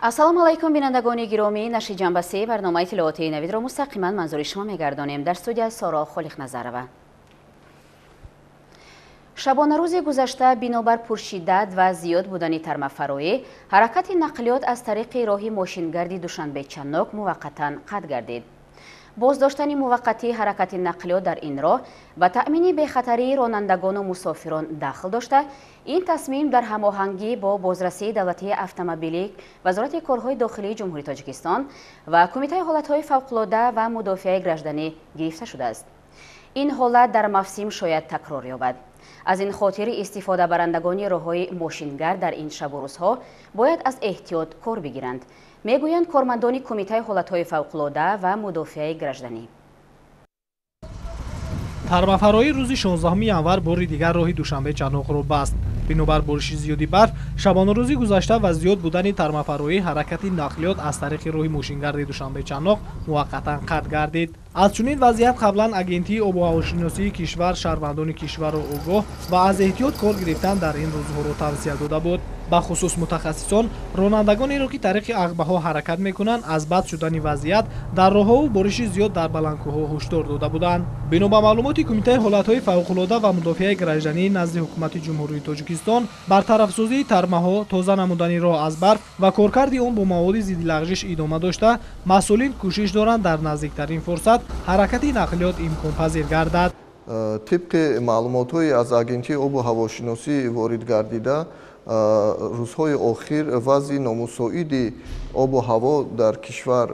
Ассалому алайкум, бинандагони гиромӣ. Нашри ҷанбаси барномаи иттилоотии навидро мустақиман манзури шумо мегардонем. Дар студия Соро Холиқназарова. Шабонарӯзи гузашта бинобар пуршиддат ва зиёд будани тармафароӣ ҳаракати нақлиёт аз тариқи роҳи мошингарди Душанбе-Чанок муваққатан қатъ гардид. Боздоштани муваққатии ҳаракати нақлиёт дар ин роҳ ба таъмини бехатарии ронандагону мусофирон дахл дошта, ин тасмим дар ҳамоҳангӣ бо бозрасии давлатии автомобилӣ, Вазорати корҳои дохилии Ҷумҳурии Тоҷикистон ва Кумитаи ҳолатҳои фавқулода ва мудофиаи гражданӣ гирифта шудааст. Ин ҳолат дар мавсим шояд такрор ёбад. Аз ин хотир истифодабарандагони роҳҳои мошингард дар ин шабу рӯзҳо бояд аз эҳтиёт кор бигиранд, мегӯянд кормандони Кумитаи ҳолатҳои фавқулода ва мудофиаи гражданӣ. Тармафароӣ рӯзи 16 январ бори дигар роҳи Душанбе-Чаноқро баст. Бинобар бориши зиёди барф шабонарӯзи гузашта ва зиёд будани тармафароӣ ҳаракати нақлиёт аз тариқи роҳи мошингарди Душанбе-Чаноқ муваққатан қатъ гардид. Аз чунин вазъият қаблан Агентии обуҳавошиносии кишвар шаҳрвандони кишварро огоҳ ва аз эҳтиёт кор гирифтан дар ин рӯзҳоро тавсия дода буд. Бахусус мутахассисон ронандагонеро, ки тариқи ағбаҳо ҳаракат мекунанд, аз бад шудани вазъият дар роҳҳову бориши зиёд дар баландкӯҳҳо ҳушдор дода буданд. Бино ба маълумоти Кумитаи ҳолатҳои фавқулода ва мудофиаи граждании назди Ҳукумати Ҷумҳурии Тоҷикистон, бартарафсозии тармаҳо, тоза намудани роҳ аз барф ва коркарди он бо маводи зиддилағжиш идома дошта, масъулин кӯшиш доранд дар наздиктарин фурсат ҳаракати нақлиёт имконпазир гардад. Тибқи маълумотҳои аз Агентии обу ҳавошиносӣ ворид гардида, рӯзҳои охир вазъи номусоиди обу ҳаво дар кишвар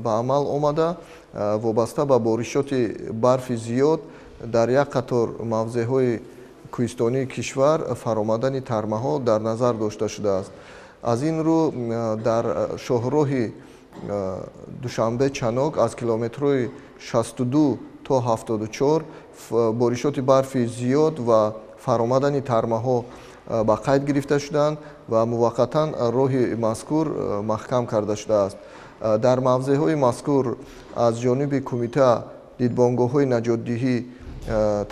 ба амал омада, вобаста ба боришоти барфи зиёд дар як қатор мавзеъҳои кӯҳистонии кишвар фаромадани тармаҳо дар назар дошта шудааст. Аз ин рӯ дар шоҳроҳи Душанбе-Чанок аз километрҳои 62 то 74 боришоти барфи зиёд ва фаромадани тармаҳо ба қайд гирифта шуданд ва муваққатан роҳи мазкур маҳкам карда шудааст. Дар мавзеъҳои мазкур аз ҷониби кумита дидбонгоҳҳои наҷотдиҳӣ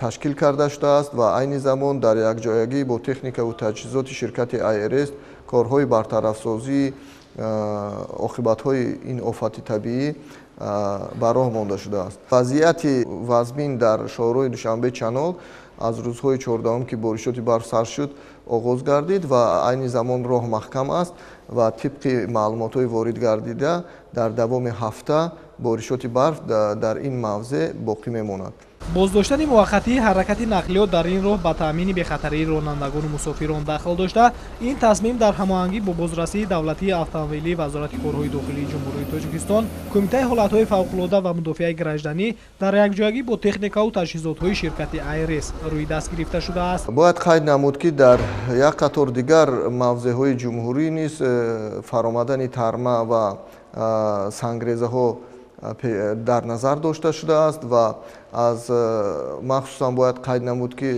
ташкил карда шудааст ва айни замон дар якҷоягӣ бо техникаву таҷҳизоти ширкати IRS корҳои бартарафсозии оқибатҳои ин офати табиӣ ба роҳ монда шудааст. Вазъияти вазмин дар шоҳроҳи Душанбе-Чанок аз рӯзҳои 14, ки боришоти барф сар шуд, оғоз гардид ва айни замон роҳ маҳкам аст ва тибқи маълумотҳои ворид гардида дар давоми ҳафта боришоти барф дар ин мавзеъ боқӣ мемонад. Боздоштани муваққатии ҳаракати нақлиёт дар ин роҳ ба таъмини бехатарии ронандагону мусофирон дахл дошта, ин тасмим дар ҳамоҳангӣ бо бозрасии давлатии автомобилии Вазорати корҳои дохилии Ҷумҳурии Тоҷикистон, Кумитаи ҳолатҳои фавқулода ва мудофиаи гражданӣ дар якҷоягӣ бо техникаву таҷҳизотҳои ширкати IRS рӯи даст гирифта шудааст. Бояд қайд намуд, ки дар як қатор дигар мавзеъҳои ҷумҳурӣ низ фаромадани тарма ва сангрезаҳо дар назар дошта шудааст ва аз махсусан бояд қайд намуд, ки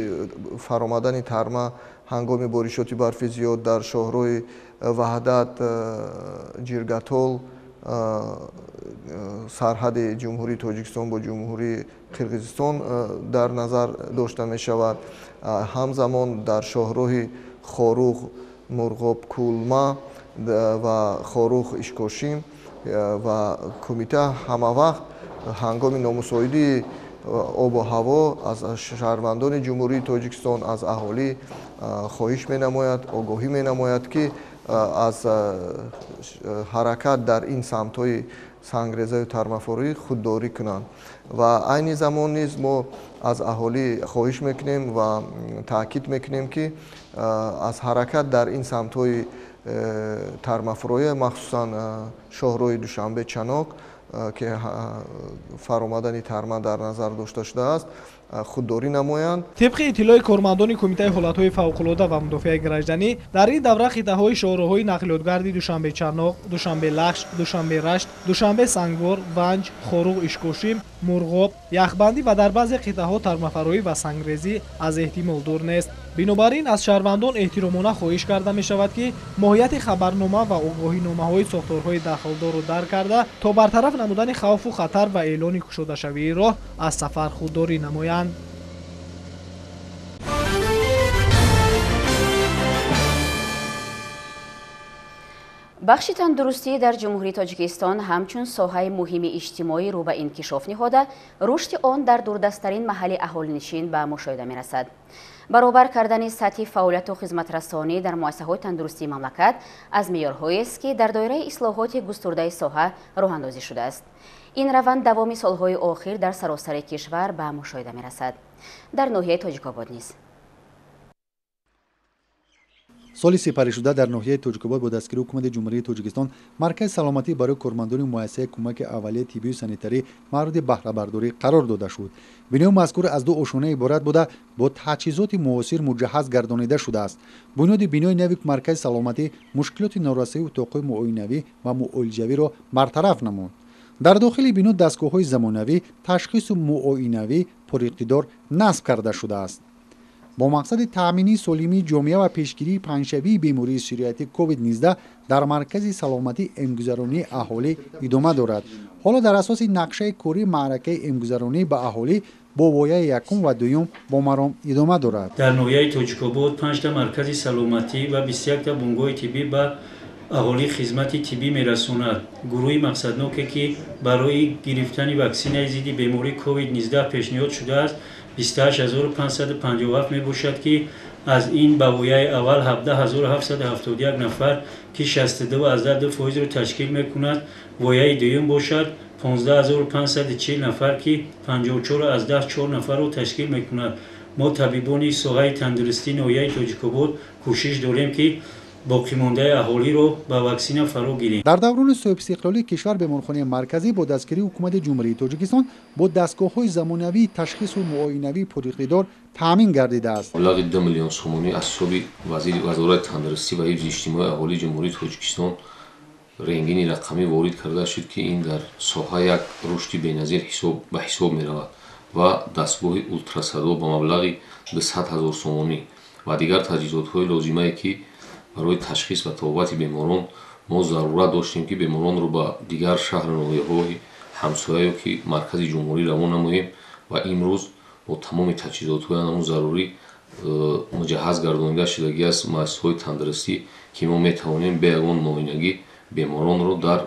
фаромадани тарма ҳангоми боришоти барфи зиёд дар шоҳроҳи Ваҳдат, Ҷиргатол, сарҳади Ҷумҳурии Тоҷикистон бо Ҷумҳурии Қирғизистон дар назар дошта мешавад. Ҳамзамон дар шоҳроҳи Хоруғ, Мурғоб, Кулма ва Хоруғ, Ишкошим ва кумита ҳамавақт ҳангоми номусоидии обу ҳаво аз шаҳрвандони Ҷумҳурии Тоҷикистон, аз аҳолӣ хоҳиш менамояд, огоҳӣ менамояд, ки аз ҳаракат дар ин самтҳои сангрезаю тармафорӣ худдорӣ кунанд. Ва айни замон низ мо аз аҳолӣ хоҳиш мекунем ва таъкид мекунем, ки аз ҳаракат дар ин самтҳои тармафурӯя, махсусан шоҳроҳи Душанбе-Чанок, ки фаромадани тарма дар назар дошта шудааст, худдорӣ намоянд. Тибқи иттилои кормандони Кумитаи ҳолатҳои фавқулода ва мудофиаи гражданӣ, дар ин давра қитъаҳои шоҳроҳҳои нақлиётгарди Душанбе-Чаноқ, Душанбе-Лахш, Душанбе-Рашт, Душанбе-Сангвор, Ванҷ, Хоруғ, Ишкошим, Мурғоб, яхбандӣ ва дар баъзе қитъаҳо тармафароӣ ва сангрезӣ аз эҳтимол дур нест. Бинобар ин аз шаҳрвандон эҳтиромона хоҳиш карда мешавад, ки моҳияти хабарнома ва огоҳиномаҳои сохторҳои дахлдорро дарк карда, то бартараф намудани хавфу хатар ва эълони кушодашавии роҳ аз сафар худдорӣ намоянд. Бахши тандурустӣ дар Ҷумҳурии Тоҷикистон ҳамчун соҳаи муҳими иҷтимоӣ рӯ ба инкишоф ниҳода, рушди он дар дурдасттарин маҳалли аҳолинишин ба мушоҳида мерасад. Баробар кардани сатҳи фаъолияту хизматрасонӣ дар муассисаҳои тандурустии мамлакат аз меъёрҳоест, ки дар доираи ислоҳоти густурдаи соҳа роҳандозӣ шудааст. Ин раванд давоми солҳои охир дар саросари кишвар ба мушоҳида мерасад. Дар ноҳияи Тоҷикобод низ. Соли сипаришуда дар ноҳияи Тоҷикобод бо дастгирии ҳукумати Ҷумҳурии Тоҷикистон маркази саломатӣ барои кормандони муассисаи кӯмаки аввалияи тиббию санитарӣ мавриди баҳрабардорӣ қарор дода шуд. Бинои мазкур аз ду ошёна иборат буда, бо таҷҳизоти муосир муҷаҳҳаз гардонида шудааст. Бунёди бинои нави маркази саломатӣ мушкилоти норасоии утоқҳои муоинавӣ ва муолиҷавиро бартараф намуд. Дар дохили бино дастгоҳҳои замонавӣ, ташхису муоинавӣ пуриқтидор насб карда шудааст. Бо мақсади таъмини солимии ҷомеа ва пешгирии паҳншавии бемории сироятӣ COVID-19 дар маркази саломатӣ эмгузаронии аҳолӣ идома дорад. Ҳоло дар асоси нақшаи кории маъракаи эмгузаронӣ ба аҳолӣ бо вояи якум ва дуюм бо маром идома дорад. Дар ноҳияи Тоҷикобод 5 маркази саломатӣ ва 21 бунгоҳи тиббӣ ба аҳолӣ хизмати тиббӣ мерасонад. Гурӯҳи мақсадноке, ки барои гирифтани ваксинаи зидди бемории COVID-19 пешниҳод шудааст, 28557 мебошад, ки аз ин ба вояи аввал 17771 нафар, ки 62,2%-ро ташкил мекунад, вояи дуюм бошад 15540 нафар, ки 54,4 нафарро ташкил мекунад. Мо табибони соҳаи тандурустии ноҳияи Тоҷикобод кӯшиш дорем, ки боқимондаи аҳолиро ба ваксина фаро гирем. Дар даврони соҳибистиқлолии кишвар беморхонаи марказӣ бо дастгирии ҳукумати Ҷумҳурии Тоҷикистон бо дастгоҳҳои замонавии ташхису муоинавии пуриқтидор таъмин гардидааст. Маблағи 2 миллион сомонӣ аз ҳисоби вазири вазорати тандурустӣ ва ҳифзи иҷтимоии аҳолии Ҷумҳурии Тоҷикистон ренгини рақамӣ ворид карда шуд, ки ин дар соҳа як рушди беназир ба ҳисоб меравад ва дастгоҳи ултрасадо ба маблағи 200 ҳазор сомонӣ ва дигар таҷҳизотҳои лозимае, ки барои ташхис ва табобати беморон мо зарурат доштем, ки беморонро ба дигар шаҳру ноҳияҳои ҳамсоя ё ки маркази ҷумҳурӣ равон намоем ва имрӯз бо тамоми таҷҳизотҳои анамун зарурӣ муҷаҳҳаз гардонида шудагӣ аст муассисаҳои тандурустӣ, ки мо метавонем бе ягон муоинагӣ беморонро дар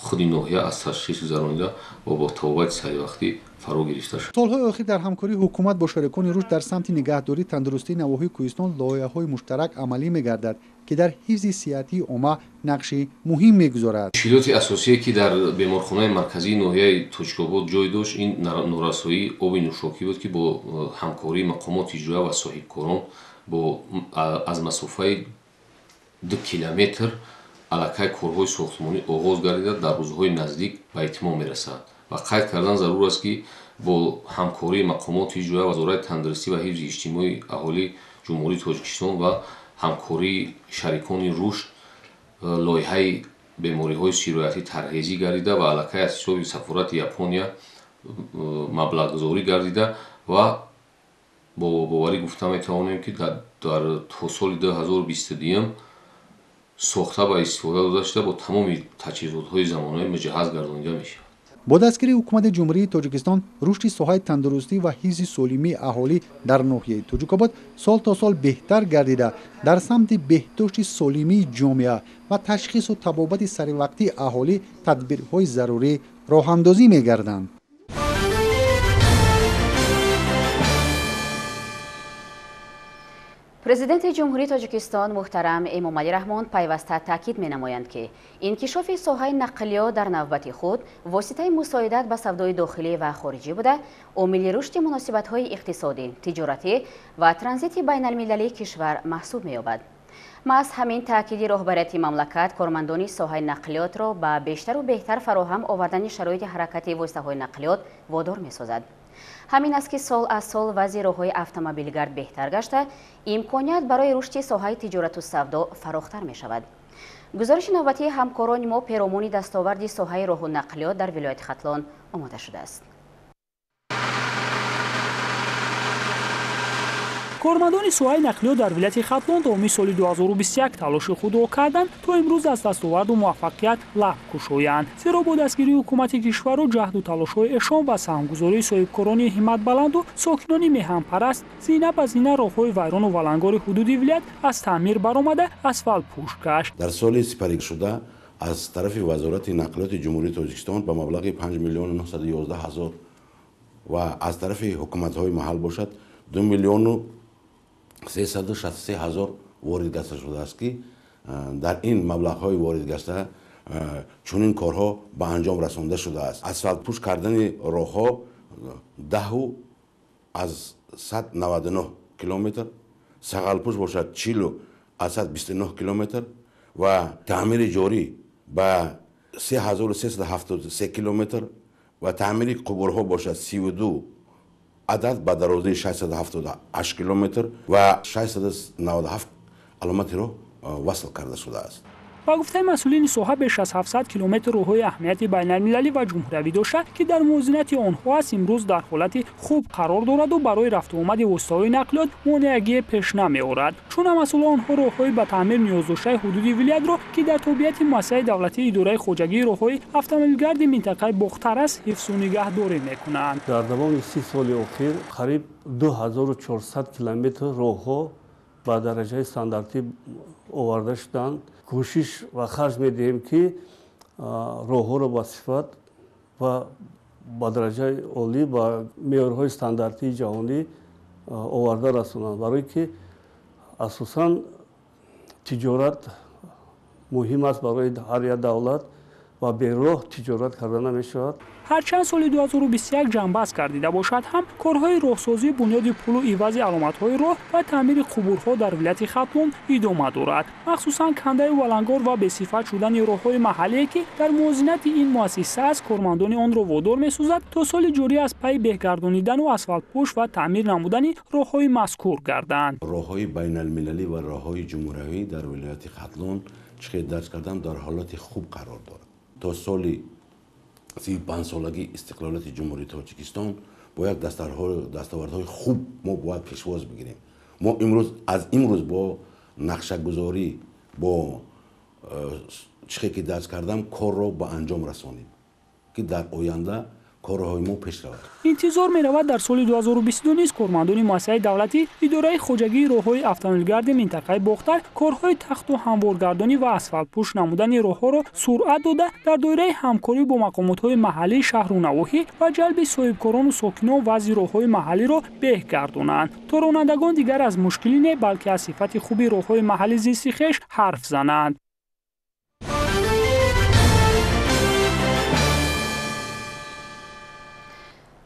худи ноҳия аз ташхис гузаронида ва бо табобати саривақтӣ фаро гирифта шуд. Солҳои охир дар ҳамкории ҳукумат бо шарикони рушд дар самти нигаҳдории тандурустии навоҳии кӯҳистон лоиҳаҳои муштарак амалӣ мегардад, ки дар ҳифзи сиҳатии омма нақши муҳим мегузорад. Мушкилоти асосие, ки дар беморхонаи марказии ноҳияи Тоҷикобод ҷой дошт, ин норасоии оби нӯшокӣ буд, ки бо ҳамкории мақомоти иҷроия ва соҳибкорон аз масофаи 2 километр аллакай корҳои сохтмонӣ оғоз гардида, дар рӯзҳои наздик ба итмом мерасад. Ва қайд кардан зарур аст, ки бо ҳамкории мақомоти иҷроия вазорати тандурустӣ ва ҳифзи иҷтимоии аҳолии Ҷумҳурии Тоҷикистон ва ҳамкории шарикони рушд лоиҳаи бемориҳои сироятӣ тарҳезӣ гардида ва аллакай аз ҳисоби сафорати Япония маблағгузорӣ гардида ва бо боварӣ гуфта метавонем, ки дар то соли 2022 сохта ба истифода дода шуда бо тамоми таҷҳизотҳои замонавӣ муҷаҳҳаз гардонида мешавад. Бо дастгирии ҳукумати Ҷумҳурии Тоҷикистон рушди соҳаи тандурустӣ ва ҳифзи солимии аҳолӣ дар ноҳияи Тоҷикобод сол то сол беҳтар гардида, дар самти беҳдошти солимии ҷомеа ва ташхису табобати саривақтии аҳолӣ тадбирҳои зарурӣ роҳандозӣ мегарданд. Президенти Ҷумҳурии Тоҷикистон муҳтарам Эмомалӣ Раҳмон пайваста таъкид менамоянд, ки инкишофи соҳаи нақлиёт дар навбати худ воситаи мусоидат ба савдои дохилӣ ва хориҷӣ буда, омили рушди муносибатҳои иқтисодӣ, тиҷоратӣ ва транзити байналмилалии кишвар маҳсуб меёбад. Маҳз ҳамин таъкиди роҳбарияти мамлакат кормандони соҳаи нақлиётро ба бештару беҳтар фароҳам овардани шароити ҳаракати воситаҳои нақлиёт водор месозад. Ҳамин аст, ки сол аз сол вазъи роҳҳои автомобилгард беҳтар гашта, имконият барои рушди соҳаи тиҷорату савдо фарохтар мешавад. Гузориши навбатии ҳамкорони мо перомуни дастоварди соҳаи роҳу нақлиёт дар вилояти Хатлон омода шудааст. Кормандони соҳаи нақлиёт дар вилояти Хатлон давоми соли 2021 талоши худро карданд, то имрӯз аз дастоварду муваффақият лаб кушоянд. Зеро бо дастгирии ҳукумати кишвару ҷаҳду талошҳои эшон ва саҳмгузории соҳибкорони ҳимматбаланду сокинони меҳанпараст зина ба зина роҳҳои вайрону валангори ҳудуди вилоят аз таъмир баромада асфалтпӯш гашт. Дар соли сипаришуда аз тарафи Вазорати нақлиёти Ҷумҳурии Тоҷикистон ба маблағи 5 911 000 ва аз тарафи ҳукуматҳои маҳал бошад 2 363 000 ворид гашта шудааст, ки дар ин маблағҳои ворид гашта чунин корҳо ба анҷом расонда шудааст. Асфалтпӯш кардани роҳҳо 10,99 километр, сағалпӯш бошад 40,29 километр ва таъмири ҷорӣ ба 3373 километр ва таъмири қубурҳо бошад 32 адад ба дарозии 678 километр ва 697 аломати роҳ васл карда шудааст. Ба гуфтаи масъулини соҳа, беш аз 700 километр роҳҳои аҳамияти байналмилалӣ ва ҷумҳуриявӣ дошта, ки дар мувозинати онҳо аст, имрӯз дар ҳолати хуб қарор дораду барои рафтуомади воситаҳои нақлиёт монеагие пеш намеорад. Чун масъулон онҳо роҳҳои ба таъмир ниёз доштаи ҳудуди вилоятро, ки дар тобеияти муассисаи давлатии идораи хоҷагии роҳҳои автомобилгарди минтақаи Бохтар аст, ҳифзу нигаҳдорӣ мекунанд. Дар давоми 30 соли охир қариб 2400 километр роҳҳо ба дараҷаи стандартӣ оварда шуданд. Кӯшиш ва харҷ медиҳем, ки роҳҳоро ба сифат ва ба дараҷаи олӣ ба меъёрҳои стандартии ҷаҳонӣ оварда расонанд, барое ки асосан тиҷорат муҳим аст барои ҳар як давлат ва бероҳ тиҷорат карда намешавад. Ҳарчанд соли 2021 ҷанбаст гардида бошад ҳам, корҳои роҳсозӣ, бунёди пулу ивази аломатҳои роҳ ва таъмири қубурҳо дар вилояти Хатлон идома дорад. Махсусан кандаю валангор ва бесифат шудани роҳҳои маҳаллие, ки дар мувозинати ин муассиса аст, кормандони онро водор месозад, то соли ҷорӣ аз пайи беҳгардонидану асфалтпӯш ва таъмир намудани роҳҳои мазкур гарданд. Роҳҳои байналмилалӣ ва роҳҳои ҷумҳуриявӣ дар вилояти Хатлон, чӣ хел дарҷ кардам, дар ҳолати хуб қарор дорад. То соли 35-солагии истиқлолияти Ҷумҳурии Тоҷикистон бо як дастовардҳои хуб мо бояд пешвоз бигирем. Мо имрӯз аз имрӯз бо нақшагузорӣ, бо чӣ ки дарҷ кардам, корро ба анҷом расонем, ки дар оянда корҳои мо пеш равад. Интизор меравад, дар соли 2022 низ кормандони муассисаи давлатӣ идораи хоҷагии роҳҳои автомобилгарди минтақаи Бохтар корҳои тахту ҳамворгардонӣ ва асфалтпӯш намудани роҳҳоро суръат дода, дар доираи ҳамкорӣ бо мақомотҳои маҳаллии шаҳру навоҳӣ ва ҷалби соҳибкорону сокинон вазъи роҳҳои маҳаллиро беҳ гардонанд, то ронандагон дигар аз мушкилӣ не, балки аз сифати хуби роҳҳои маҳалли зисти хеш ҳарф зананд.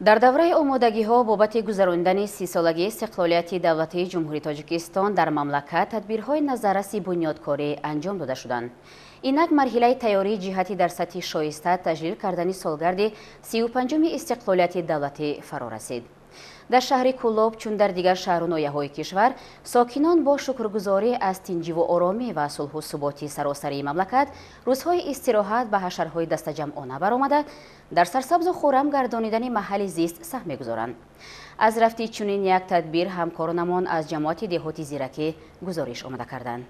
Дар давраи омодагиҳо бобати гузарондани 30-солагии истиқлолияти давлатии Ҷумҳурии Тоҷикистон дар мамлакат тадбирҳои назарраси бунёдкорӣ анҷом дода шуданд. Инак марҳилаи тайёрии ҷиҳати дар сатҳи шоиста таҷлил кардани солгарди 35-уми истиқлолияти давлатӣ фаро расид. Дар шаҳри Кӯлоб, чун дар дигар шаҳру ноҳияҳои кишвар, сокинон бо шукргузорӣ аз тинҷиву оромӣ ва сулҳу суботи саросарии мамлакат рӯзҳои истироҳат ба ҳашарҳои дастаҷамъона баромада, дар сарсабзу хуррам гардонидани маҳалли зист саҳм мегузоранд. Аз рафти чунин як тадбир ҳамкоронамон аз ҷамоати деҳоти Зиракӣ гузориш омода карданд.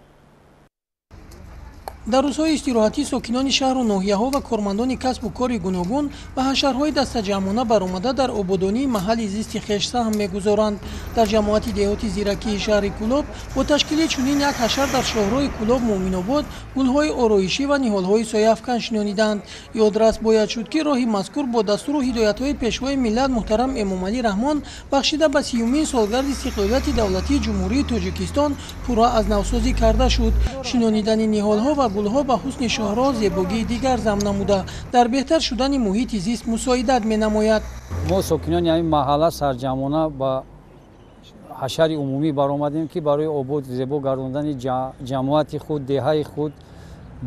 Дар рӯзҳои истироҳатӣ сокинони шаҳру ноҳияҳо ва кормандони касбу кори гуногун ба ҳашарҳои дастаҷамъона баромада дар ободонии маҳалли зисти хеш саҳм мегузоранд. Дар ҷамоати деҳоти Зиракии шаҳри Кӯлоб бо ташкили чунин як ҳашар дар шоҳроҳи Кӯлоб Муъминобод гулҳои ороишӣ ва ниҳолҳои сояафкан шинониданд. Ёдрас бояд шуд, ки роҳи мазкур бо дастуру ҳидоятҳои пешвои миллат муҳтарам Эмомалӣ Раҳмон бахшида ба 30-умин солгарди истиқлолияти давлатии Ҷумҳурии Тоҷикистон пурра аз навсозӣ карда шуд. Шинонидани ниҳолҳо ва гулҳо ба ҳусни шоҳроҳ зебогии дигар зам намуда, дар беҳтар шудани муҳити зист мусоидат менамояд. Мо сокинони ҳамин маҳалла сарҷамъона ба ҳашари умумӣ баромадем, ки барои обод зебо гардондани ҷамоати худ, деҳаи худ,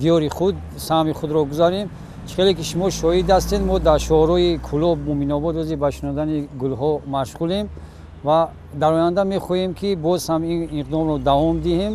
диёри худ саҳми худро гузарем. Хеле ки шумо шоҳид ҳастед, мо дар шоҳроҳи Кӯлоб Муъминобод рӯзи ба шинондани гулҳо машғулем ва дар оянда мехоҳем, ки боз ҳам ин иқдомро давом диҳем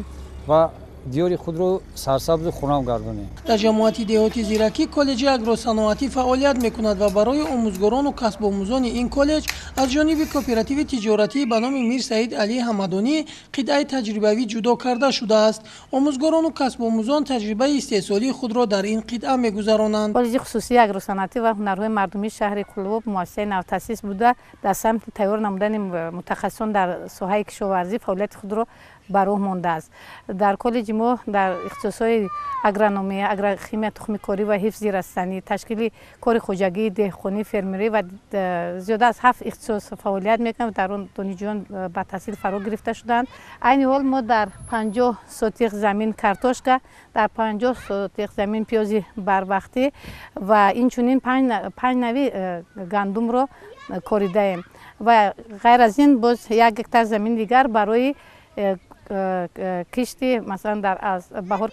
ва Диёри худро сарсабзу хуррам гардонем. Дар ҷамоати деҳоти Зиракӣ коллеҷи агросаноатӣ фаъолият мекунад ва барои омӯзгорону касбомӯзони ин коллеҷ аз ҷониби кооперативи тиҷоратӣ ба номи Мир Саид Алӣ Ҳамадонӣ қитъаи таҷрибавӣ ҷудо карда шудааст. Омӯзгорону касбомӯзон таҷрибаи истеҳсолии худро дар ин қитъа мегузаронанд. Коллеҷи хусусии агросаноатӣ ва ҳунарҳои мардумии шаҳри Кӯлоб муассисаи навтаъсис буда, дар самти тайёр намудани мутахассисон дар соҳаи кишоварзӣ фаъолияти худро ба роҳ мондааст. Дар коллеҷи мо дар ихтисосҳои агрономия, агрохимия, тухмикорӣ ва ҳифзи растанӣ, ташкили кори хоҷагии деҳқонӣ, фермерӣ ва зиёда аз 7 ихтисос фаъолият мекунанд. Дар он донишҷӯён ба таҳсил фаро гирифта шуданд. Айни ҳол мо дар 50 сотиқ замин картошка, дар 50 сотиқ замин пиёзи барвақтӣ ва инчунин 5 нави гандумро коридаем ва ғайр аз ин боз 1 гектар замин дигар барои кишти, масалан, дар аз баҳор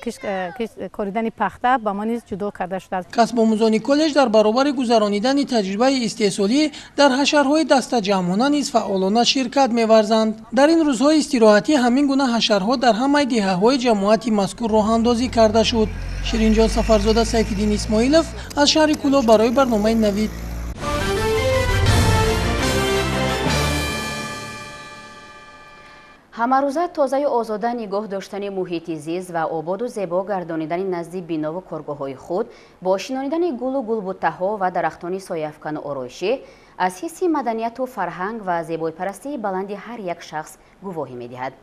коридани пахта ба мо низ ҷудо карда шудааст. Касбомӯзони коллеҷ дар баробари гузаронидани таҷрибаи истеҳсолӣ дар ҳашарҳои дастаҷамъона низ фаъолона ширкат меварзанд. Дар ин рӯзҳои истироҳатӣ ҳамин гуна ҳашарҳо дар ҳамаи деҳаҳои ҷамоати мазкур роҳандозӣ карда шуд. Ширинҷон Сафарзода, Сайфиддин Исмоилов аз шаҳри Кӯлоб барои барномаи Навид. Ҳамарӯза тозаю озода нигоҳ доштани муҳити зист ва ободу зебо гардонидани назди бинову коргоҳҳои худ бо шинонидани гулу гулбуттаҳо ва дарахтони сояафкану ороишӣ аз ҳисси маданияту фарҳанг ва зебоипарастии баланди ҳар як шахс гувоҳӣ медиҳад.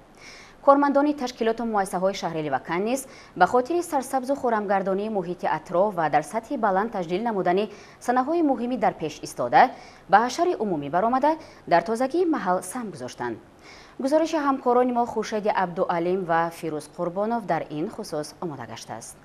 Кормандони ташкилоту муассисаҳои шаҳри Левакан низ ба хотири сарсабзу хӯрамгардонии муҳити атроф ва дар сатҳи баланд таҷлил намудани санаҳои муҳимӣ дар пеш истода ба ҳашари умумӣ баромада дар тозагии маҳал саҳм гузоштанд. Гузориши ҳамкорони мо Хуршеди Абдуалим ва Фирӯз Қурбонов дар ин хусус омода гаштааст.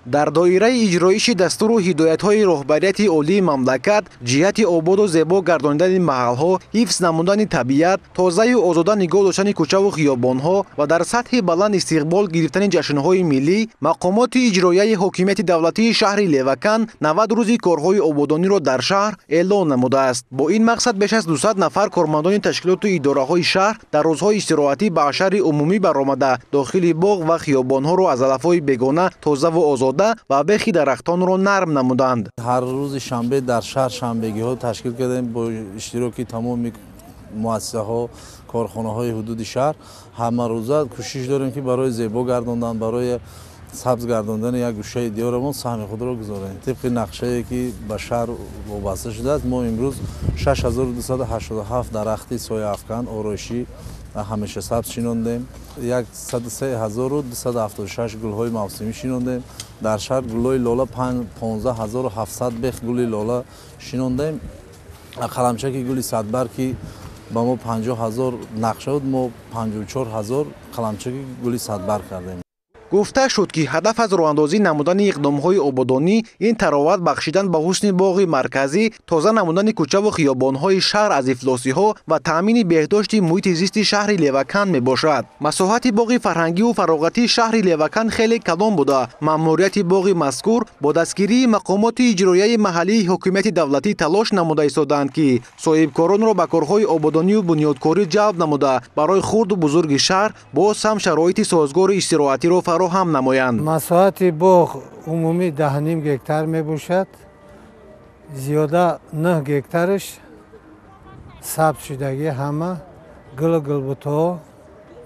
Дар доираи иҷроиши дастуру ҳидоятҳои роҳбарияти олии мамлакат ҷиҳати ободу зебо гардонидани маҳалҳо, ҳифз намудани табиат, тозаю озода нигоҳ доштани кӯчаву хиёбонҳо ва дар сатҳи баланд истиқбол гирифтани ҷашнҳои миллӣ, мақомоти иҷроияи ҳокимияти давлатии шаҳри Левакан 90 рӯзи корҳои ободониро дар шаҳр эълон намудааст. Бо ин мақсад беш аз 200 нафар кормандони ташкилоту идораҳои шаҳр дар рӯзҳои истироҳатӣ ба ҳашари умумӣ баромада, дохили боғ ва хиёбонҳоро аз алафҳои бегона тозаву озода ва бехи дарахтонро нарм намуданд. Ҳар рӯзи шанбе дар шаҳр шанбегиҳо ташкил кардем бо иштироки тамоми муассисаҳо, корхонаҳои ҳудуди шаҳр. Ҳамарӯза кӯшиш дорем ки барои зебо гардондан, барои сабз гардондани як гӯшаи диёрамон саҳми худро гузорем. Тибқи нақшае ки ба шаҳр вобаста шудааст, мо имрӯз 6287 дарахти сояафкан, ороишӣ ҳамеша сабз шинондем. 103276 гулҳои мавсимӣ шинондем. Дар шаҳр гулҳои лола 15700 бех гули лола шинондем. Қаламчаки гули садбар ки ба мо 50000 нақша буд, мо 54000 қаламчаки гули садбар кардем. Гуфта шуд ки ҳадаф аз роҳандозӣ намудани иқдомҳои ободонӣ ин тароват бахшидан ба ҳусни боғи марказӣ, тоза намудани кӯчаву хиёбонҳои шаҳр аз ифлосиҳо ва таъмини беҳдошти муҳити зисти шаҳри Левакан мебошад. Масоҳати боғи фарҳангиву фароғатии шаҳри Левакан хеле калон буда, маъмурияти боғи мазкур бо дастгирии мақомоти иҷроияи маҳаллии ҳокимияти давлатӣ талош намуда истодаанд ки соҳибкоронро ба корҳои ободонию бунёдкорӣ ҷалб намуда, барои хурду бузурги шаҳр боз ҳам шароити созгори истироҳатиро фароҳам намоянд. Масоҳати боғ умумӣ 10,5 гектар мебошад. Зиёда 9 гектараш сабз шудагӣ, ҳама гулу гулбутҳо,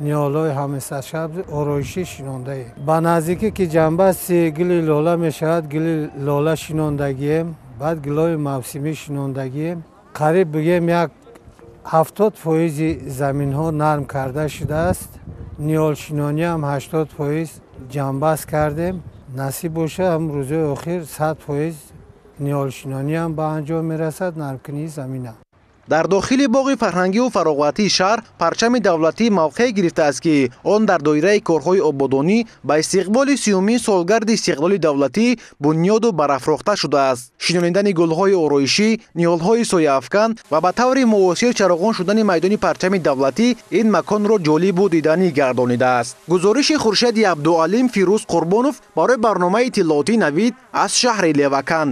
ниҳолҳои ҳамешасабз ороишӣ шинондаем. Ба наздикӣ ки ҷанбасти гули лола мешавад, гули лола шинондагием, баъд гулҳои мавсимӣ шинондагием. Қариб бигем як 70% заминҳо нарм карда шудааст. Ниҳолшинонӣ ҳам 80% ҷанбаст кардем. Насиб боша, ҳам рӯзҳои охир 100% ниҳолшинонӣ ҳам ба анҷом мерасад, нармкунии замина. Дар дохили боғи фарҳангиву фароғатии шаҳр парчами давлатӣ мавқеъ гирифтааст ки он дар доираи корҳои ободонӣ ба истиқболи 30-умин солгарди истиқлоли давлатӣ бунёду барафрохта шудааст. Шинонидани гулҳои ороишӣ, ниҳолҳои сояафкан ва ба таври муосир чароғон шудани майдони парчами давлатӣ ин маконро ҷолибу диданӣ гардонидааст. Гузориши Хуршеди Абдуалим, Фирӯз Қурбонов барои барномаи иттилоотии Навид аз шаҳри Левакан.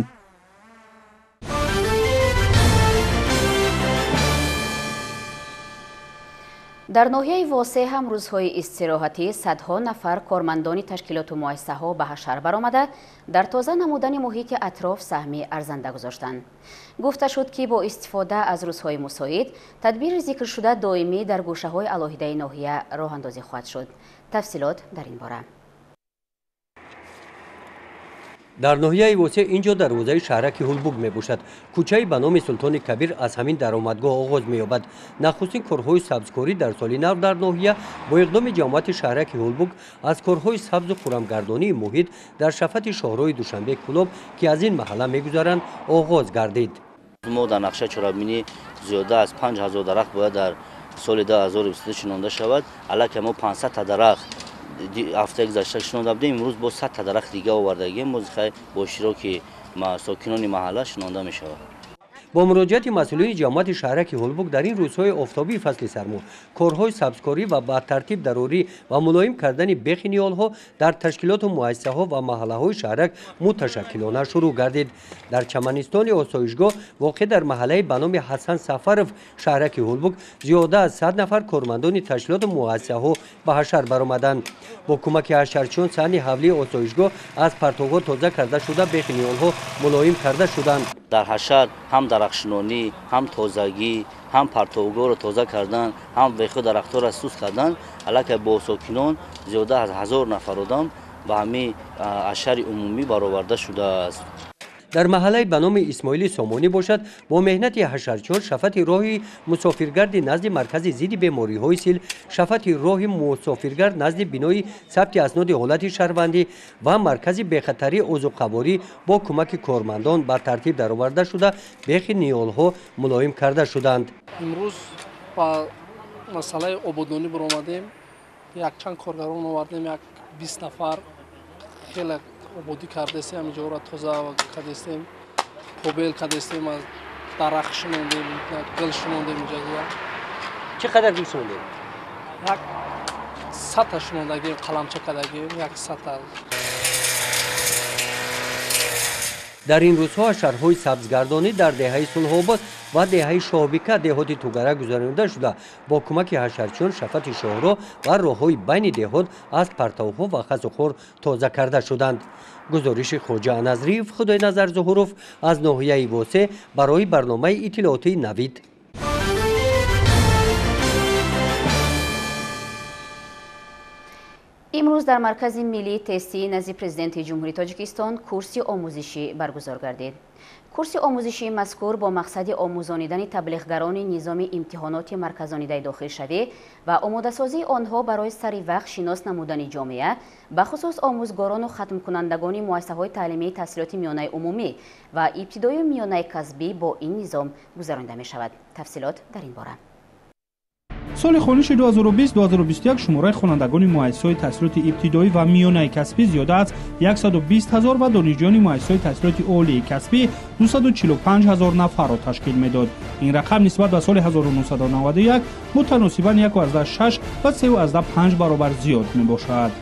Дар ноҳияи Восеъ ҳам рӯзҳои истироҳатӣ садҳо нафар кормандони ташкилоту муассисаҳо ба ҳашар баромада, дар тоза намудани муҳити атроф саҳми арзанда гузоштанд. Гуфта шуд, ки бо истифода аз рӯзҳои мусоид тадбири зикршуда доимӣ дар гӯшаҳои алоҳидаи ноҳия роҳандозӣ хоҳад шуд. Тафсилот дар ин бора. Дар ноҳияи Восеъ инҷо дарвозаи шаҳраки Ҳулбук мебошад. Кӯчаи ба номи Султони Кабир аз ҳамин даромадгоҳ оғоз меёбад. Нахустин корҳои сабзкорӣ дар соли нав дар ноҳия бо иқдоми ҷамоати шаҳраки Ҳулбук аз корҳои сабзу хурамгардонии муҳит дар шафати шоҳроҳи Душанбе Кӯлоб, ки аз ин маҳалла мегузаранд, оғоз гардид. Мо дар нақшаи чорабинӣ зиёда аз 5000 дарахт бояд дар соли 2022 шинонда шавад. Аллакай мо 500 та дарахт ҳафтаи гузашта шинонда будем, имрӯз боз 100 та дарахт дига овардагем. Боз бо иштироки сокинони маҳалла шинонда мешавад. Бо муроҷиати масъулини ҷамоати шаҳраки Ҳулбук дар ин рӯзҳои офтобии фасли сармо корҳои сабзкорӣ ва ба тартиб дарорӣ ва мулоим кардани бехи ниҳолҳо дар ташкилоту муассисаҳо ва маҳаллаҳои шаҳрак муташаккилона шурӯъ гардид. Дар чаманистони осоишгоҳ воқеъ дар маҳаллаи ба номи Ҳасан Сафаров шаҳраки Ҳулбук зиёда аз 100 нафар кормандони ташкилоту муассисаҳо ба ҳашар баромаданд. Бо кӯмаки ҳашарчиён саҳни ҳавлии осоишгоҳ аз партовҳо тоза карда шуда, бехи ниҳолҳо мулоим карда шуданд. Дар ҳашар ҳам дарахтшинонӣ, ҳам тозагӣ, ҳам партовгоҳро тоза кардан, ҳам беху дарахтҳоро сус кардан, аллакай бо сокинон зиёда аз 1000 нафар одам ба ҳамин ҳашари умумӣ бароварда шудааст. Дар маҳаллаи ба номи Исмоили Сомонӣ бошад, бо меҳнати ҳашарчиён шафати роҳи мусофиргарди назди маркази зидди бемориҳои сил, шафати роҳи мусофиргард назди бинои сабти асноди ҳолати шаҳрвандӣ ва маркази бехатарии озуқаворӣ бо кӯмаки кормандон ба тартиб дароварда шуда, бехи ниҳолҳо мулоим карда шуданд. Имрӯз ба масъалаи ободонӣ баромадем, якчанд коргарон овардем, як 20 нафар, хеле ободӣ кардастем, ҳаминҷоро тоза кардастем, побел кардастем, аз дарахт шинондем, гул шинондем. Инҷа чӣ қадар гул шинондем? Як 100 та шинондагем, қаламча кардагем, як 100 та. Дар ин рӯзҳо ҳашарҳои сабзгардонӣ дар деҳаи Сулҳобод ва деҳаи Шоҳбика деҳоти Тугара гузаронида шуда, бо кӯмаки ҳашарчиён шафати шоҳроҳ ва роҳҳои байни деҳот аз партовҳо ва хасу хор тоза карда шуданд. Гузориши Хоҷа Назриев, Худойназар Зуҳуров аз ноҳияи Восеъ барои барномаи иттилоотии Навид. Имрӯз дар Маркази миллии тестии назди Президенти Ҷумҳурии Тоҷикистон курси омӯзишӣ баргузор гардид. Курси омӯзишии мазкур бо мақсади омӯзонидани таблиғгарони низоми имтиҳоноти марказонидаи дохилшавӣ ва омодасозии онҳо барои сари вақт шинос намудани ҷомеа, бахусус омӯзгорону хатмкунандагони муассисаҳои таълимии таҳсилоти миёнаи умумӣ ва ибтидоию миёнаи касбӣ бо ин низом гузаронида мешавад. Тафсилот дар ин бора. Соли хониши 2020-2021 шумораи хонандагони муассисаҳои таҳсилоти ибтидоӣ ва миёнаи касбӣ зиёда аз 120 ҳазор ва донишҷӯёни муассисаҳои таҳсилоти олии касбӣ 245 ҳазор нафарро ташкил медод. Ин рақам нисбат ба соли 1991 мутаносибан 1,6 ва 3,5 баробар зиёд мебошад.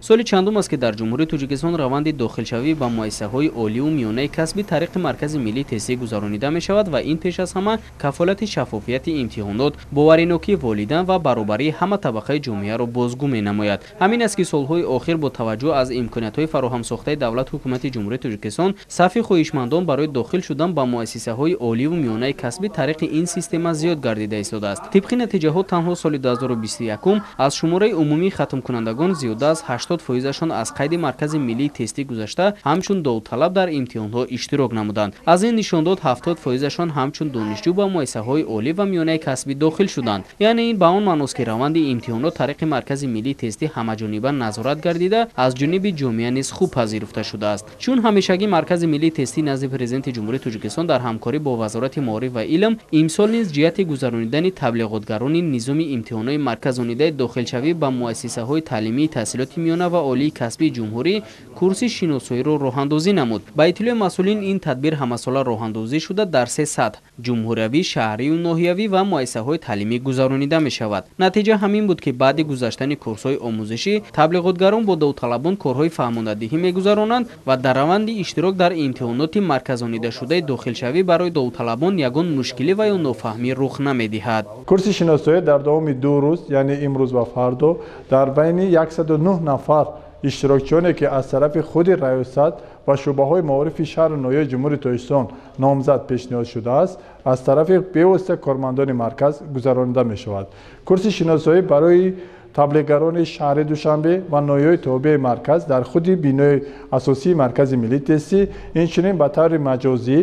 Соли чандум аст, ки дар Ҷумҳурии Тоҷикистон раванди дохилшавӣ ба муассисаҳои оливу миёнаи касбӣ тариқи Маркази миллии тестӣ гузаронида мешавад ва ин пеш аз ҳама кафолати шаффофияти имтиҳонот, боваринокии волидан ва баробарии ҳама табақаи ҷомеаро бозгӯ менамояд. Ҳамин аст, ки солҳои охир бо таваҷҷӯҳ аз имкониятҳои фароҳамсохтаи давлат ҳукумати Ҷумҳурии Тоҷикистон сафи хоҳишмандон барои дохил шудан ба муассисаҳои оливу миёнаи касбӣ тариқи ин система зиёд гардида истодааст. Тибқи натиҷаҳо танҳо соли 2021 аз шумораи умумии хатмкунандагон зиёда аз 80%-ашон аз қайди Маркази миллии тестӣ гузашта ҳамчун довталаб дар имтиҳонҳо иштирок намуданд. Аз ин нишондод 70%-ашон ҳамчун донишҷӯ ба муассисаҳои олӣ ва миёнаи касбӣ дохил шуданд. Яъне ин ба он маъност, ки раванди имтиҳонот тариқи Маркази миллии тестӣ ҳамаҷониба назорат гардида аз ҷониби ҷомеа низ хуб пазируфта шудааст. Чун ҳамешагӣ Маркази миллии тестӣ назди Президенти Ҷумҳурии Тоҷикистон дар ҳамкорӣ бо Вазорати маориф ва илм имсол низ ҷиҳати гузаронидани таблиғотгарони низоми имтиҳонҳои марказонидаи дохилшавӣ ба муассисаҳои таълимии таҳсилоти миёна миёна ва олии касбии ҷумҳурӣ курси шиносоиро роҳандозӣ намуд. Ба иттилои масъулин, ин тадбир ҳамасола роҳандозӣ шуда дар се сатҳ ҷумҳуриявӣ, шаҳрию ноҳиявӣ ва муассисаҳои таълимӣ гузаронида мешавад. Натиҷа ҳамин буд, ки баъди гузаштани курсҳои омӯзишӣ таблиғотгарон бо довталабон корҳои фаҳмондадиҳӣ мегузаронанд ва дар раванди иштирок дар имтиҳоноти марказонидашудаи дохилшавӣ барои довталабон ягон мушкилӣ ва ё нофаҳмӣ рух намедиҳад. Курси шиносоӣ дар давоми 2 рӯз, яъне имрӯз ва фардо, дар байни 109 нафар иштирокчиёне, ки аз тарафи худи раёсат ва шӯъбаҳои маорифи шаҳру ноҳияи Ҷумҳурии Тоҷикистон номзад пешниҳод шудааст, аз тарафи бевосита кормандони марказ гузаронида мешавад. Курси шиносоӣ барои таблиғгарони шаҳри Душанбе ва ноҳияҳои тобеи марказ дар худи бинои асосии Маркази миллии тестӣ, инчунин ба таври маҷозӣ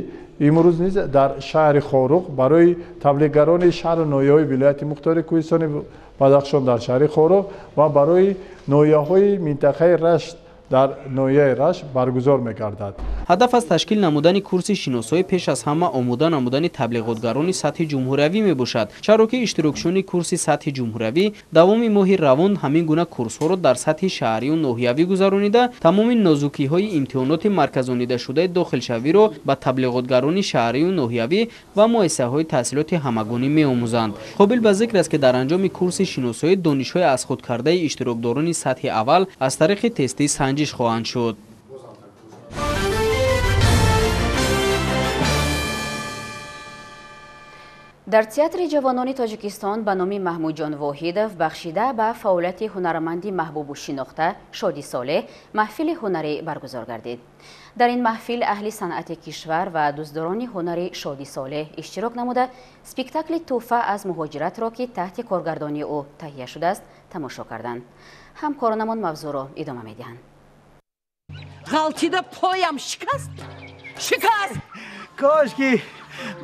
имрӯз низ дар шаҳри Хоруғ барои таблиғгарони шаҳру ноҳияҳои вилояти мухтори Кӯҳистони Бадахшон дар шаҳри Хоруғ ва барои ноҳияҳои минтақаи Рашт дар ноҳияи Рашт баргузор мегардад. Ҳадаф аз ташкил намудани курси шиносоӣ пеш аз ҳама омода намудани таблиғотгарони сатҳи ҷумҳуриявӣ мебошад, чаро ки иштирокчиёни курси сатҳи ҷумҳуриявӣ давоми моҳи равон ҳамин гуна курсҳоро дар сатҳи шаҳрию ноҳиявӣ гузаронида, тамоми нозукиҳои имтиҳоноти марказонидашудаи дохилшавиро ба таблиғотгарони шаҳрию ноҳиявӣ ва муассисаҳои таҳсилоти ҳамагонӣ меомӯзанд. Қобил ба зикр аст, ки дар анҷоми курси шиносоӣ донишҳои аз худ кардаи иштирокдорони сатҳи аввал аз тариқи тестӣ санҷиш хоҳанд шуд. Дар театри ҷавонони Тоҷикистон ба номи Маҳмудҷон Воҳидов бахшида ба фаъолияти ҳунарманди маҳбубу шинохта Шоди Солеҳ маҳфили ҳунарӣ баргузор гардид. Дар ин маҳфил аҳли санъати кишвар ва дӯстдорони ҳунари Шоди Солеҳ иштирок намуда, спектакли «Тӯҳфа аз муҳоҷиратро», ки таҳти коргардонии ӯ таҳия шудааст, тамошо карданд. Ҳамкоронамон мавзӯъро идома медиҳанд. Ғалтида поям шикаст, шикаст. Кош ки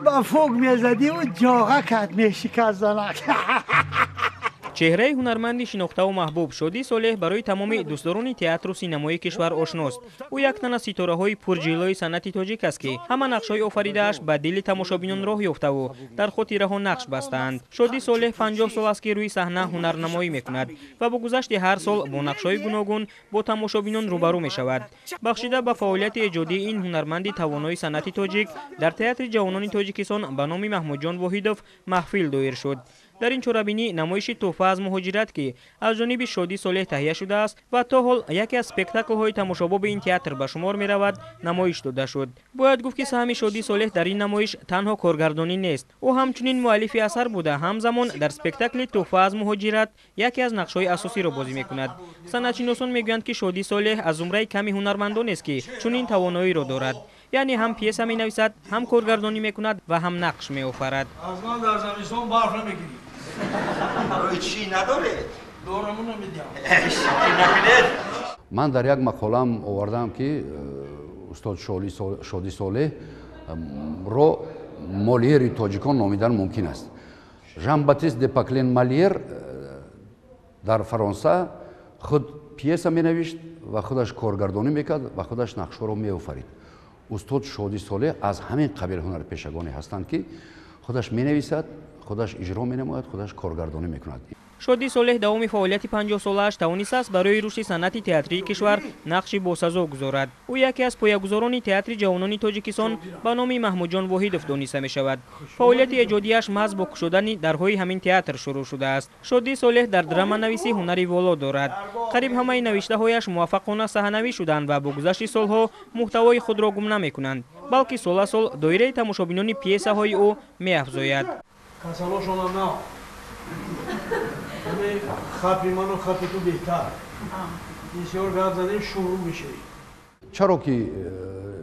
ба фуг мезадиву ҷоға кард мешикаст занак. Чеҳраи ҳунарманди шинохтаву маҳбуб Шоди Солеҳ барои тамоми дӯстдорони театру синамои кишвар ошност. Ӯ як тан аз ситораҳои пурҷиллои санъати тоҷик аст, ки ҳама нақшҳои офаридааш ба дили тамошобинон роҳ ёфтаву дар хотираҳо нақш бастаанд. Шоди Солеҳ 50 сол аст, ки рӯи саҳна ҳунарнамоӣ мекунад ва бо гузашти ҳар сол бо нақшҳои гуногун бо тамошобинон рӯбарӯ мешавад. Бахшида ба фаъолияти эҷодии ин ҳунарманди тавонои санъати тоҷик дар театри ҷавонони Тоҷикистон ба номи Маҳмудҷон Воҳидов маҳфил доир шуд. Дар ин чорабинӣ намоиши «Тӯҳфа аз муҳоҷират», ки аз ҷониби Шоди Солеҳ таҳия шудааст ва то ҳол яке аз спектаклҳои тамошобоби ин театр ба шумор меравад, намоиш дода шуд. Бояд гуфт, ки саҳми Шоди Солеҳ дар ин намоиш танҳо коргардонӣ нест. Ӯ ҳамчунин муаллифи асар буда, ҳамзамон дар спектакли «Тӯҳфа аз муҳоҷират» яке аз нақшҳои асосиро бозӣ мекунад. Санъатшиносон мегӯянд, ки Шоди Солеҳ аз зумраи ками ҳунармандонест, ки чунин тавоноиро дорад. Яъне ҳам пьеса менависад, ҳам коргардонӣ мекунад ва ҳам нақш меофарад. Аз ман дар замистон барф намегирӣ. Барои чӣ надоред? Дораму намедиҳам. Накунед. Ман дар як мақолаам овардаам, ки устод Шоди Солеҳ ро Молиери тоҷикон номидан мумкин аст. Жан-Батист де Паклен Молиер дар Фаронса худ пьеса менавишт ва худаш коргардонӣ мекард ва худаш нақшҳоро меофарид. Устод Шоди Солеҳ аз ҳамин қабил ҳунарпешагоне ҳастанд, ки худаш менависад, худаш иҷро менамояд, худаш коргардонӣ мекунад. Шоди Солеҳ давоми фаъолияти 50-солааш тавонистааст барои рушди санъати театрии кишвар нақши босазо гузорад. Ӯ яке аз поягузорони театри ҷавонони Тоҷикистон ба номи Маҳмудҷон Воҳидов дониста мешавад. Фаъолияти эҷодиаш маҳз бо кушодани дарҳои ҳамин театр шурӯъ шудааст. Шоди Солеҳ дар драманависӣ ҳунари воло дорад. Қариб ҳамаи навиштаҳояш муваффақона саҳнавӣ шуданд ва бо гузашти солҳо муҳтавои худро гум намекунанд, балки сола сол доираи тамошобинони пьесаҳои ӯ меафзояд. Хапи ману хапи ту беҳтар. Бисёр гап задем, шурӯъ мешавӣ. Чаро ки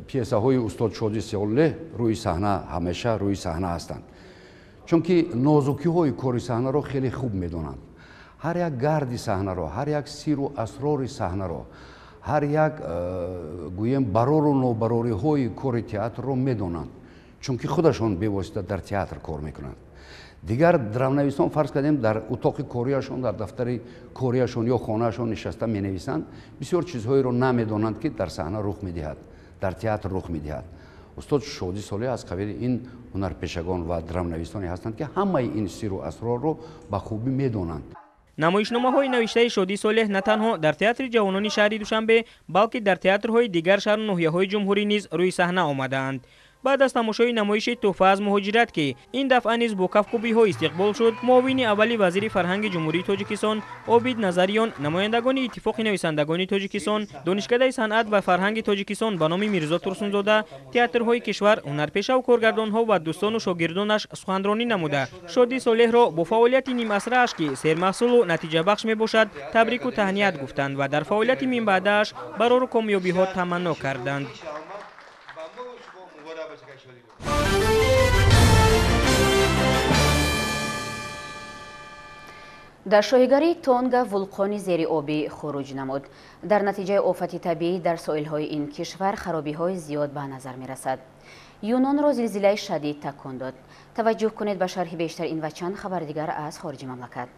пьесаҳои устод Шоди Солеҳ рӯи саҳна ҳамеша рӯи саҳна ҳастанд, чунки нозукиҳои кори саҳнаро хеле хуб медонанд. Ҳар як гарди саҳнаро, ҳар як сиру асрори саҳнаро, ҳар як гӯем барору нобарориҳои кори театрро медонанд, чунки худашон бевосита дар театр кор мекунанд. Дигар драмнависон, фарз кардем, дар утоқи кориашон, дар дафтари кориашон ё хонаашон нишаста менависанд, бисёр чизҳоеро намедонанд, ки дар саҳна рух медиҳад, дар театр рух медиҳад. Устод Шоди Солеҳ аз қабили ин ҳунарпешагон ва драмнависоне ҳастанд, ки ҳамаи ин сиру асрорро ба хубӣ медонанд. Намоишномаҳои навиштаи Шодӣ Солеҳ на танҳо дар театри ҷавонони шаҳри Душанбе, балки дар театрҳои дигар шаҳру ноҳияҳои ҷумҳурӣ низ рӯи саҳна омадаанд. Баъд аз тамошои намоиши «Тӯҳфа аз муҳоҷират», ки ин дафъа низ бо кафкӯбиҳо истиқбол шуд, муовини аввали вазири фарҳанги Ҷумҳурии Тоҷикистон Обид Назариён, намояндагони Иттифоқи нависандагони Тоҷикистон, Донишкадаи санъат ва фарҳанги Тоҷикистон ба номи Мирзо Турсунзода, театрҳои кишвар, ҳунарпешаву коргардонҳо ва дӯстону шогирдонаш суханронӣ намуда, Шодӣ Солеҳро бо фаъолияти нимасрааш, ки сермаҳсулу натиҷабахш мебошад, табрику таҳният гуфтанд ва дар фаъолияти минбаъдааш барору комёбиҳо таманно карданд. Дар шоҳигарии Тонга вулқони зериобӣ хуруҷ намуд. Дар натиҷаи офати табиӣ дар соҳилҳои ин кишвар харобиҳои зиёд ба назар мерасад. Юнонро зилзилаи шадид такон дод. Таваҷҷӯҳ кунед ба шарҳи бештар ин ва чанд хабари дигар аз хориҷи мамлакат.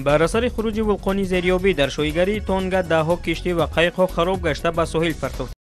Бар асари хуруҷи вулқони зериобӣ дар шоҳигарии Тонга даҳҳо киштӣ ва қайиқҳо хароб гашта ба соҳил партофта